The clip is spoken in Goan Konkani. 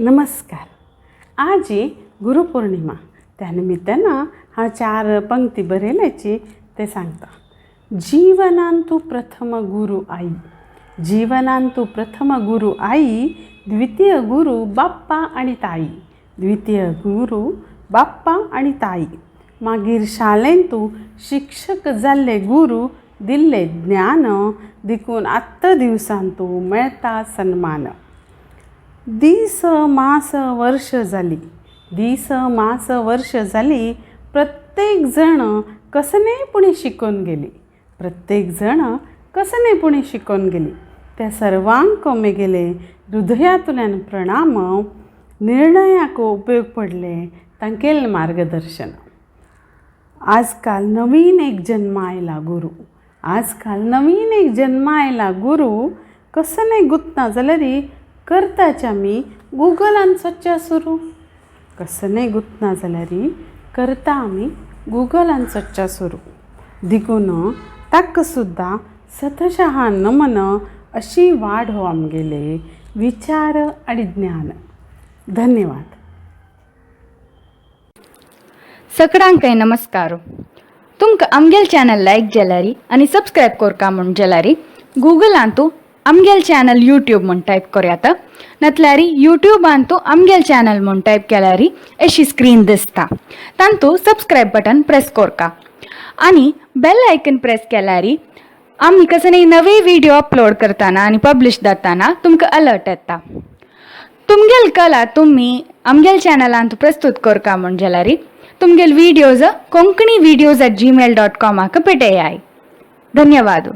नमस्कार. आज ही गुरुपौर्णिमा. त्या निमित्तानं हांव चार पंक्ती बरयल्याची ते सांगता. जीवनांतु प्रथम गुरु आई, जीवनांतु प्रथम गुरु आई, द्वितीय गुरु बाप्पा आनी ताई, द्वितीय गुरु बाप्पा आनी ताई. मागीर शाळेंतू शिक्षक जाल्ले गुरू दिल्ले ज्ञान, देखून आत्तां दिवसांतू मेळटा सन्मान. दीस मास वर्ष जाली, दीस मास वर्ष जाली, प्रत्येक जण कसने पुणी शिकोवन गेली, प्रत्येक जण कसने पुणी शिकोवन गेली. त्या सर्वांक मेगेले हृदयांतल्यान प्रणाम. निर्णयाक उपयोग पडले तांगेलें मार्गदर्शन. आजकाल नवीन एक जन्म आयला गुरू, आजकाल नवीन एक जन्म आयला गुरू, कसने गुतना जाल्यार करताच आमी गुगलान सोदच्या सुरू. कसने गुतना जाल्यार करता आमी गुगलान सोदच्या सुरू. देखून ताका सुद्दां सतशहा नमन. अशी वाड हो आमगेले विचार आनी ज्ञान. धन्यवाद. सगळ्यांकय नमस्कार. तुमकां आमगेल चॅनल लायक जाल्यारी आनी सबस्क्रायब करका म्हूण जाल्यारी गुगलांतू आमगेल चॅनल यूट्यूब म्हूण टायप करयात, नातल्यार यूट्यूबांतू आमगेल चॅनल म्हूण टायप केल्यारी अशी स्क्रीन दिसता, तांतू सबस्क्रायब बटन प्रेस करका आनी बेल आयकन प्रेस केल्यारी आमी कसले नवे व्हिडिओ अपलोड करतना आनी पब्लिश जाताना तुमकां अलर्ट येता. तुमगेल कला तुमी आमगेल चॅनलांत प्रस्तूत करका म्हूण जाल्यारी तुमगेल videos konkanivideos@gmail.कॉमाक पेटयाय. धन्यवाद.